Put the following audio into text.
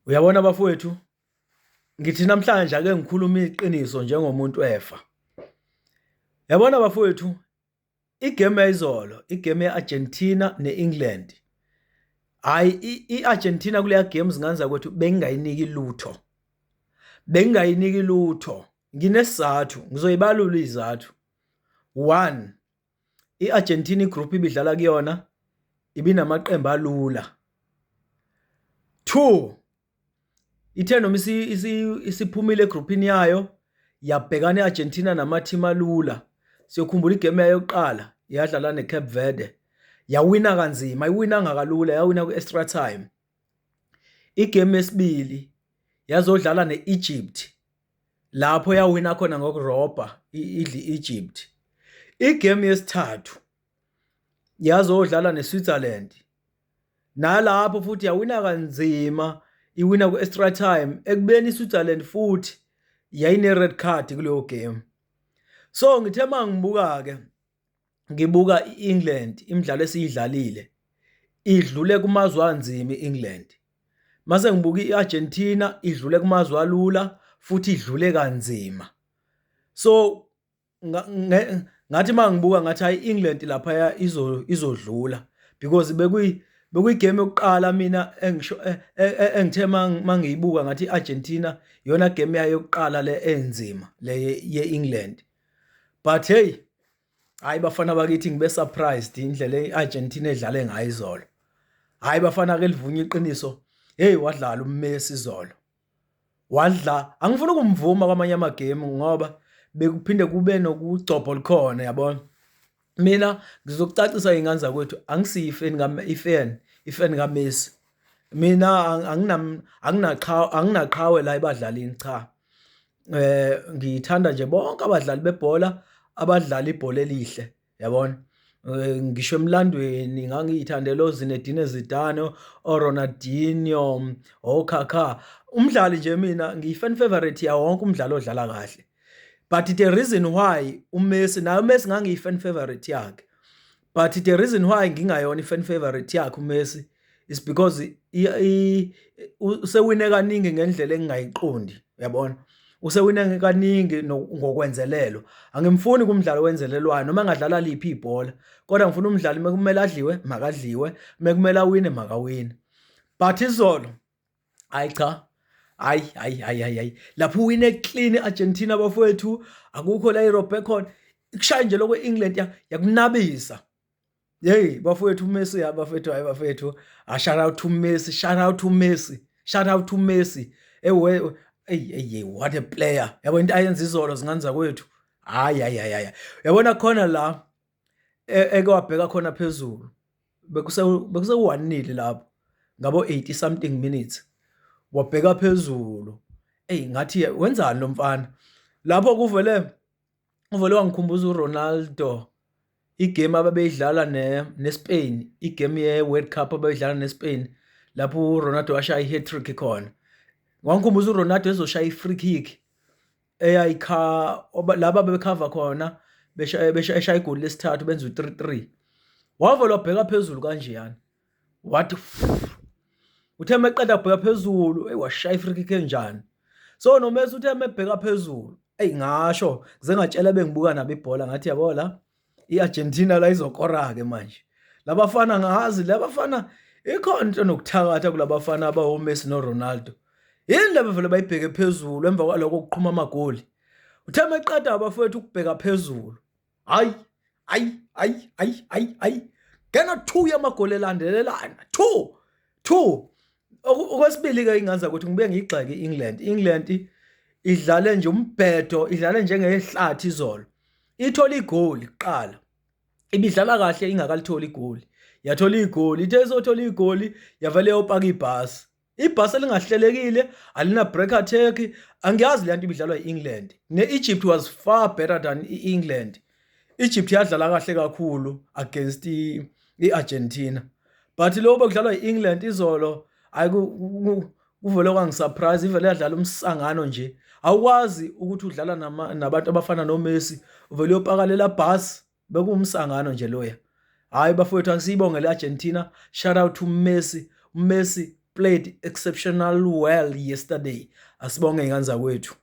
Uyabona bafowethu, ngithi namhlanje ake ngikhulume iqiniso njengomuntu efa. Yabona bafowethu, igame yayizolo, igame ye-Argentina ne-England. Hhayi, i-Argentina kuleya game zingane zakwethu bengingayiniki lutho, bengingayiniki lutho. Nginesizathu, ngizoyibalula iy'zathu. One, i-Argentina igroup ibidlala kuyona ibinamaqembu alula. 2 ithe noma isiphumile egruphini yayo yabhekana i-Argentina nama-team alula. Siyokhumbula igame yayo yokuqala yadlala ne-Cape Verde yawina kanzima, ayiwinanga kalula, yawina ku-extra time. Igame yesibili yazodlala ne-Egypt lapho yawina khona ngokurobha idla i-Egypt. Igame yesithathu yazodlala neSwitzerland nalapho futhi yawina kanzima iwina ku-extra time ekubeni iSwitzerland futhi yayine-red card kuleyo game. So ngithe uma ngibuka-ke ngibuka i-England imidlalo esiyidlalile idlule kumazwe anzima i-England. Mase ngibuka i-Argentina idlule kumazwe alula futhi idlule kanzima. So ngathi uma ngibuka ngathi hayi i-England laphaya izodlula because bekuyigame yokuqala mina engisho e, e, e, engithe mangiyibuka ngathi i-Argentina iyona game yayo yokuqala le enzima le ye-England. But hey, hayi bafana bakithi ngibe surprised indlela i-Argentina edlale ngayo izolo. Hayi bafana ke livunywe iqiniso. Hey wadlala uMessi izolo. Wadla angifuni ukumvuma kwamanye amagame ngoba bekuphinde kube nokugcobho olukhona yabona. Mina ngizokucacisa ingane zakwethu angisiyi ifan ka ifan ifan kaMessi. Mina anginam anginaqhawe anginaqhawe la ebadlalini cha. Ngithanda nje bonke abadlali bebhola abadlala ibhola elihle yabona. Ngisho emlandweni ngangiyithandela oZinedine Zidane, oRonaldinho, oKaka. Umdlali nje mina ngiyi-fan favourite yawo wonke umdlali odlala kahle. But the reason why uMessi naye uMessi ngangiyi-fan favourite yakhe. But the reason why ngingayona i-fan favourite yakhe uMessi is because usewine kaningi ngendlela engingayiqondi uyabona. Usewine kaningi ngokwenzelelwa. Angimfuni kumdlalo owenzelelwayo noma engadlala liphi ibhola kodwa ngifuna umdlali mekumele adliwe makadliwe, mekumele awine makawine. But izolo hayi cha hayi hayi hayi hayi hayi lapho uwine clean i-Argentina bafowethu akukho la irobhe khona ikushaya nje lokho i-England yakunabisa. Hey bafowethu uMessi ya bafowethu hayi bafowethu ah, shout out to Messi shout out to Messi shout out to Messi ewe hey hey what a player yabo into ayenza izolo zingane zakwethu hayi hayi hayi yabona khona la e, eke wabheka khona phezulu bekuse bekuse 1-0 lapho ngabo 80 something minutes wabheka phezulu eyi ngathi wenzani lo mfana lapho kuvele uvele wangikhumbuza uRonaldo igame ababeyidlala ne neSpain igame ye-World Cup ababeyidlala neSpain lapho uRonaldo washaya i-hat-trick khona wangikhumbuza uRonaldo ezoshaya i-free kick eyayikha laba bebekhava khona beshaya igoli lesithathu benza u-3-3 wavele wabheka phezulu kanjeyana wathi uthe meqeda kubheka phezulu eyi washaya i-free kick enjani so noMessi uthe mebheka phezulu eyi ngasho ngize ngatshela bengibuka nabo ibhola ngathi yabo la i-Argentina la izokora-ke manje labafana ngazi labafana ikhona into nokuthakatha kulabafana abawoMessi noRonaldo yini laba vele bayibheke phezulu emva kwaloko kuqhuma amagoli uthe meqeda abafowethu ukubheka phezulu hayi hayi hayi hayi hayi hayi ngena 2 yamagoli elandelelana 2 2 okwesibili ke inganza ukuthi ngibuye ngiyigxeke i-England England idlale nje umbhedo idlale njengehlathi izolo ithola igoli kuqala ibidlala kahle ingakalitholi igoli yathola igoli ithe isothola igoli yavele yopaka ibhasi ibhasi elingahlelekile alina break attack angiyazi le nto ibidlalwa i-England ne-Egypt was far better than i-England Egypt yadlala kahle kakhulu against i-Argentina but lo bekudlalwa i-England izolo hayi kuvele kwangisurprise ivele yadlala umsangano nje awukwazi ukuthi udlala nabantu abafana noMessi uvele uyopaka lela bhasi bekuwumsangano nje loya hayi bafowethu akusiyibonge le Argentina shout out to Messi Messi. Played exceptional well yesterday. Asibonge ingane zakwethu.